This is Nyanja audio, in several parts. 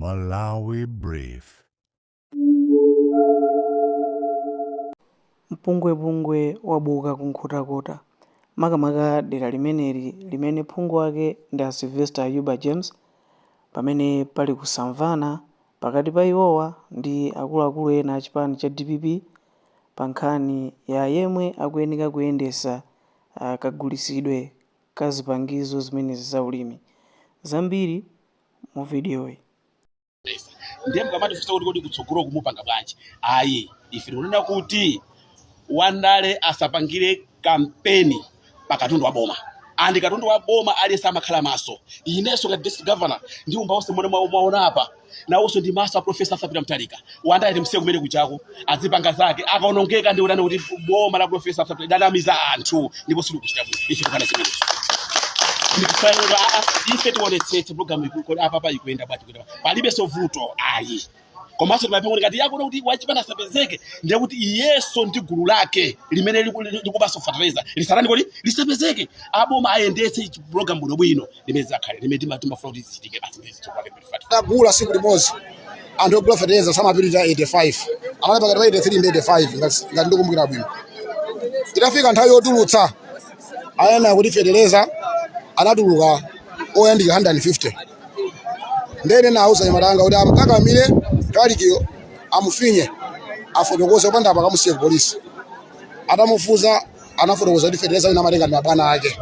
Malawi Brief. Mpungwepungwe wabuka ku Nkhotakota, makamaka dera limeneli limene phungu wake ndi a Sylvester Ayuba James, pamene pali kusamvana pakati pa iwowa ndi akuluakulu ena a chipani cha DPP pa nkhani ya yemwe akuyeneka kuyendesa kagulisidwe ka zipangizo zimenezi za ulimi. Zambiri mu vidiyoyi. Ndiye mukamatifunsa kuti kodi kutsogolo kumupanga bwanji, ayi, ife tikunena kuti wandale asapangire kampeni pa katundu wa boma, and katundu wa boma aliyense amakhala maso. Inenso ngati district governor ndi umba onse mmene mwaona apa, nawonso ndi maso a Professor Arthur Peter Mutharika. Wandale timsiye kumene kuchako azipanga zake, akaonongeka ndi utani kuti boma la Professor Arthur Peter lanamiza anthu ndipo silikuchita bwino. Ife tikana zimenezo, ndikufanira ife tionetsetse program apa ikuyenda bwanji, kuyenda bwanji. Palibenso vuto ayi. Komanso timapempha kuti ngati yakuona kuti wachipani asapezeke, ndiye kuti iyeso ndi gulu lake limene likubaso fertilizer lisatani kodi lisapezeke, aboma ayendetse program bwinobwino limene zakhale limene timafuna kuti zichitike basi ndi zithu kwake. Tagula siku limodzi, anthu ogula fertilizer samapitira 85, anali pakati pa 83 ndi 85 ngati ndikumbukira bwino. Itafika nthawi yotulutsa, ayenera kuti fertilizer anatuluka oyandikira 150. Ndene nauza anyamata anga kuti amkakamire talikiyo, amufinye, afotokoze, kupanda apa akamusiye ku polisi. Atamufuza, anafotokoza kuti fertilizer wina amatenga ndi mabwana ake,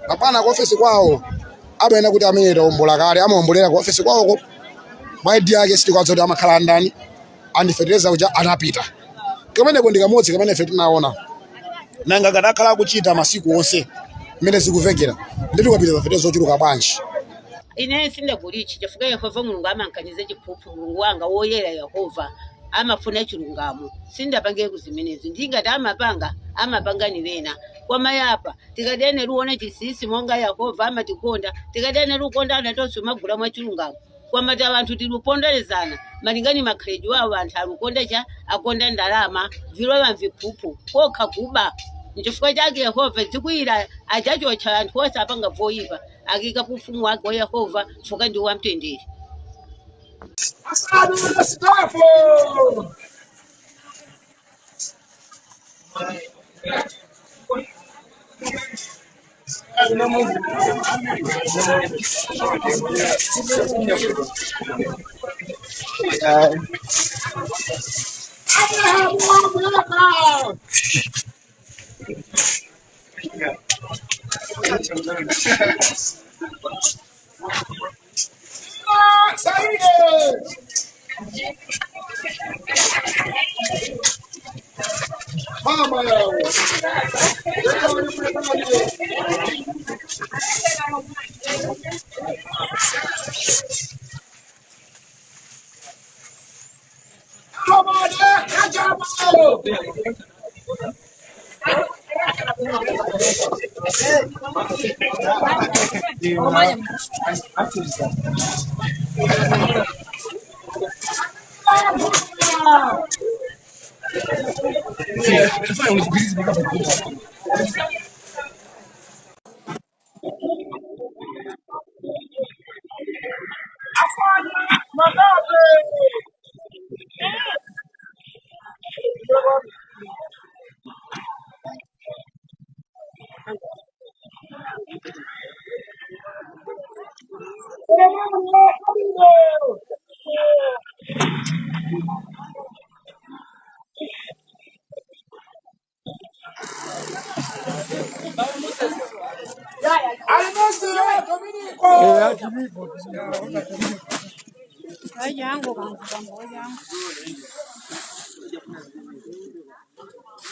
mabwana ku ofesi kwawo amayena kuti amene tawombola kale, amawombolera ku ofesi kwawoko. Ma ID ake sitikwadziwa kuti amakhala ndani, and fertilizer uja anapita. Kameneko ndi kamodzi kamene ife tinaona. Nanga kadakhala akuchita masiku onse mmene zikuvekera, ndi tikapita fertilizer zochuluka bwanji? Ine sindagulichi chifukwa Yehova Mulungu amankaniza chiphuphu. Mulungu wanga woyera Yehova amafuna chilungamo. Sindapange kuzimenezi, ndingati amapanga amapanga ni wena. Koma yapa tikadene luona chisisi monga Yehova amatikonda, tikadene lukondana tonse magula mwa chilungamo. Koma ta vanthu tiluponderezana malingani makhalidwe awo, anthu alukonda cha akonda ndalama, vilowa mviphuphu kokha kuba. Nchifukwa chake Yehova dzikwira adzachotsa anthu onse apanga voyipa, akika ufumu wake wa Yehova fuka ndi wamtendere. Asanu sitafu. Abraham. Saide. Mama yao.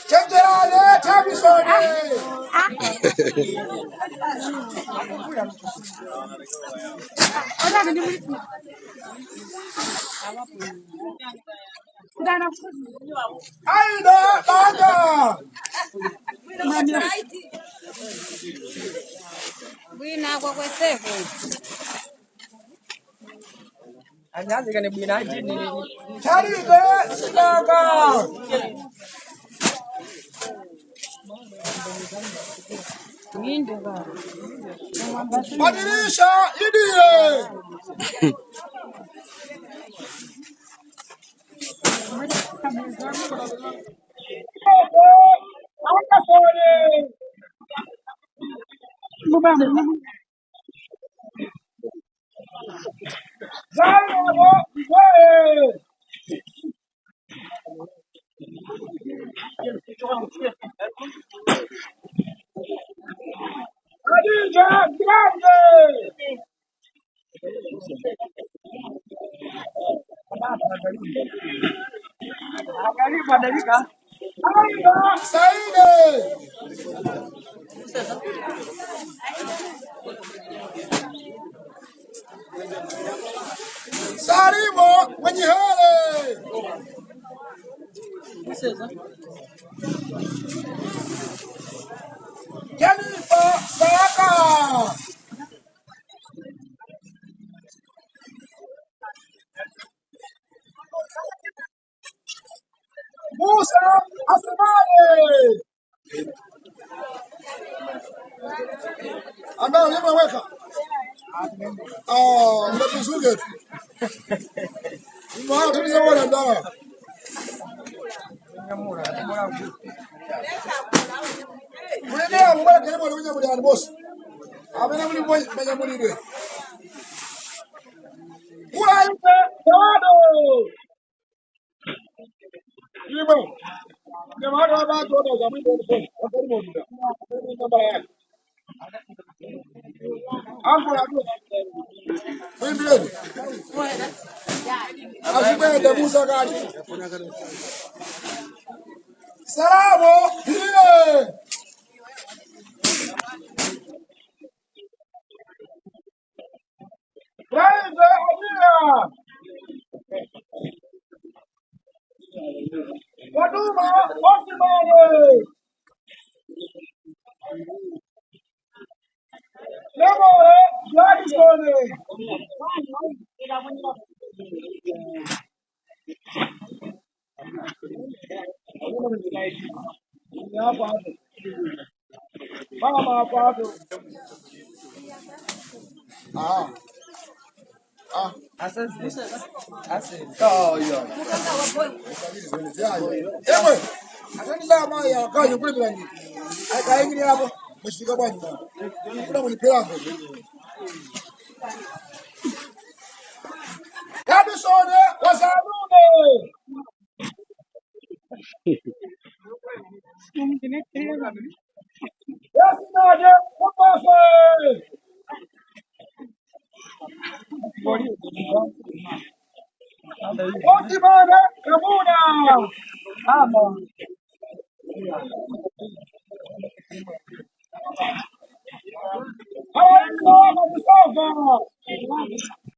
Chenjerane Tabisoni. Aida Banda. Bwina kwakweseko. Taribe Sidanga. Badilisha Idie. Saide. Salimo Mwenyihere. Jennifer Saraka. Musa Asimane. Andao nyuma weka. Ah, mtatuzuge tu. Mwa tuliza ndao. Mulindira mubala karibu ali kunyamulira ani bosi. Amene muli manyamulidwe. Kula ife tawado. Ibo. Jamani wa bado ndo za mwimbo ni wakati mmoja. Namba yake. Angu la Mwimbileni. Azibwende Musa kali. Salamo ile. Praise Adila. Waduma Osimane. Lemore Gladstone. Hapo hapo. Mama hapo hapo. Ah. Ah. Ewe. Atani maya kaje kule bilangi. Akaingiri hapo. Mshika bwanyi. Kuna mwenye pelango. Kadisone wasalune. Yasinaje kupase. Otimane Kamuna. Hawaiko na Mustafa.